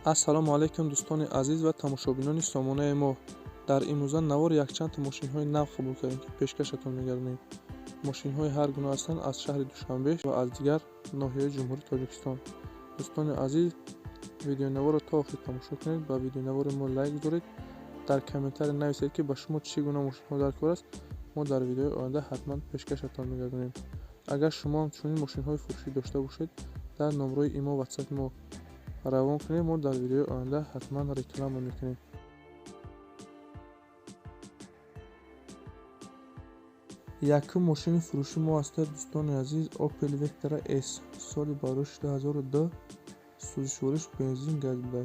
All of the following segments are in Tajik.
Ассалому алайкум, дӯстони азиз ва тамошобинони сомонаи мо. Дар имрӯза навор якчанд мошинҳои нав қабул кардем, ки пешкашатон мегардонем. Мошинҳои ҳар гуна ҳастанд аз шаҳри Душанбе ва аз дигар ноҳияҳои Ҷумҳурии Тоҷикистон. Дӯстони азиз, видеонаворро то охир тамошо кунед, ба видеонавори мо лайк гузоред, дар комментария нависед, ки ба шумо чӣ гуна мошинҳо дар кор аст. Мо дар видеои оянда ҳатман пешкашатон мегардонем. Агар шумо ҳам чунин мошинҳои фурӯшӣ дошта бошед, дар номрои имо WhatsApp мо равон кунед, мо дар видеои оянда ҳатман реклама мекунем. Якум мошини фурӯши мо ҳастад, дӯстони азиз, Opel Vectra S, соли барои 2002, сӯзишвориш бензин газ буда.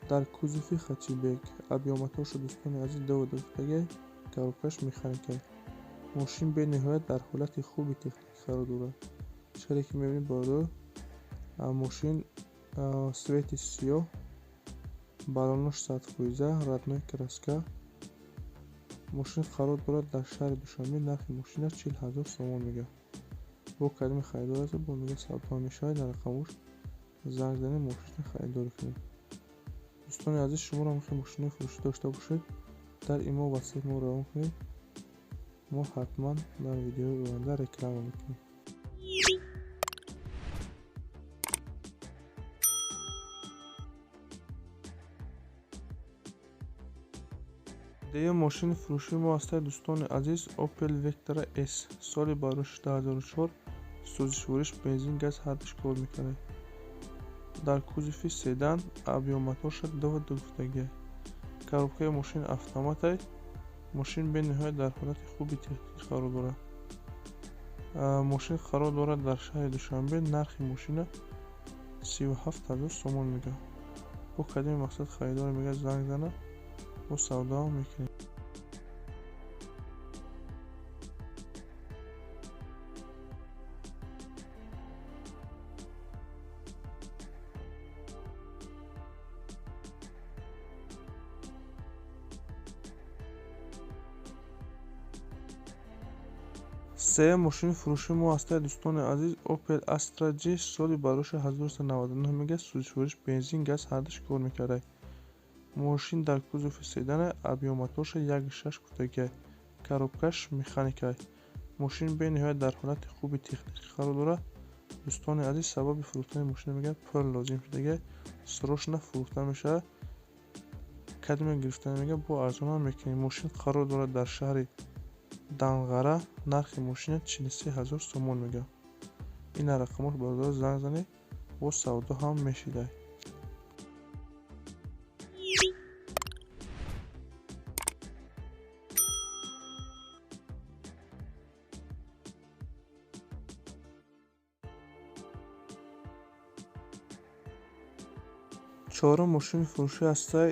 Дар кузови хэтчбек, объём моторша, дӯстони азиз, 2.2, коробкаш механика. Мошин бениҳоят дар ҳолати хуби техникӣ қарор дорад. Чиқаре ки мебинед, бародар, мошин цвети сиёҳ, балонош 100%, родной краска. Мошин қарор дорад дар шаҳри Душанбе, нархи мошина 40 000 сомон мегӯяд. Бо кадоми харидор аст, бо мега савдо мешавад, дар рақамош занг занед, мошина харидорӣ кунед. Дӯстони азиз, шуморо ҳам мошинои фурӯшӣ дошта бошед, дар имо WhatsApp мо равон кунед, мо ҳатман дар видеои оянда реклама мекунем. Дуюм мошини фурӯшии мо ҳастад, дӯстони азиз, Opel Vectra S, соли барои 2004, сӯзишвориш бензин газ ҳардуш кор мекунад. Дар кузови седан, объём моторша 2.2 гуфтагиа. Коробкаи мошин автоматай. Мошин бениҳоят дар ҳолати хуби техникӣ қарор дорад. Мошин қарор дорад дар шаҳри Душанбе, нархи мошина 37 000 сомон мегӯяд. Бо кадоми мақсад харидор мегӯяд, занг зана, мо савдо мекунем. Сеюм мошини фурӯшии мо ҳастад, дӯстони азиз, Opel Astra J, соли барои 1999 мегӯяд, сӯзишвориш бензин газ ҳардуш кор мекард. Мошин дар кузови седана, объём моторша 1.6 гуфтагиа. Коробкаш механика. Мошин бениҳоят дар ҳолати хуби техникӣ қарор дорад. Дӯстони азиз, сабаби фурӯхтани мошина мегӯяд, пул лозим шудагиа, срочно фурӯхта мешавад. Кадоме гирифтан мегӯяд, бо арзонам мекунем. Мошин қарор дорад дар шаҳри Данғара, нархи мошина 43 000 сомон мегӯяд. Ина рақамош, бародар, занг занед, бо савдо ҳам мешидай. Чорум мошини фурӯшӣ ҳастай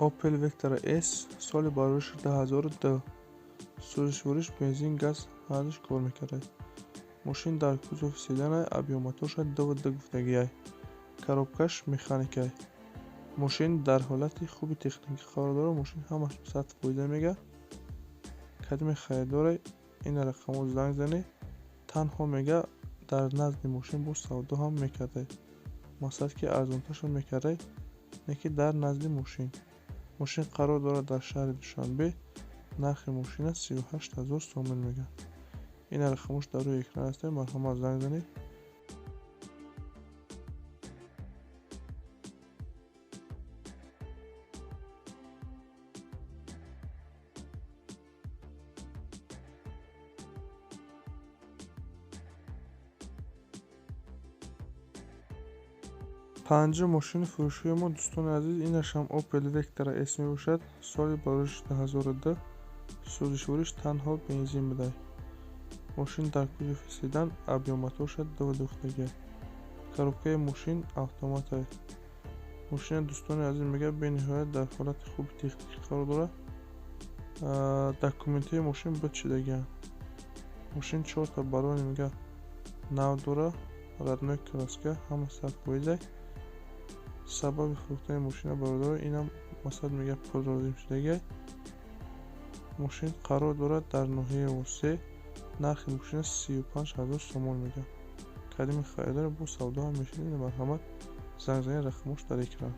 Opel Vectra S, соли барои 2002, сӯзишвориш бензин газ ҳардуш кор мекард. Мошин дар кузови седана, объём моторша 2.2 гуфтагиай. Коробкаш механикай. Мошин дар ҳолати хуби техникӣ қарор дорад. Мошин ҳамаш 100% мегӯяд. Кадоме харидоре, ина рақамҳо занг занед, танҳо мегӯяд, дар назди мошин бо савдо ҳам мекардай. Мақсад ки арзонтаршон мекардай, не ки дар назди мошин. Мошин қарор дорад дар шаҳри Душанбе, нархи мошина 38 000 сомон мегӯяд. Ина рақамҳош дар рӯи экран ҳастанд, марҳамат занг занед. Панҷум мошини фурӯшии мо, дӯстони азиз, инашам Opel Vectra S мебошад, соли барои 2002, сӯзишвориш танҳо бензин буда. Мошин дар кузови седан, объём моторша 2.2 гуфтагиа. Коробкаи мошин автоматай. Мошина, дӯстони азиз, мегӯяд, бениҳоят дар ҳолати хуби техникӣ қарор дорад. Документҳои мошин буд шудагианд. Мошин чорта балони мегӯяд нав дорад, родной краска, ҳама 100%. Сабаби фурӯхтани мошина, бародаро, инам масалан мегӯяд, пул лозим шудагиа. Мошин қарор дорад дар ноҳияи Восе, нархи мошина 35 000 сомон мегӯяд. Кадоми харидор бо савдо ҳам мешавед, марҳамат Занг занед, рақамош дар экран.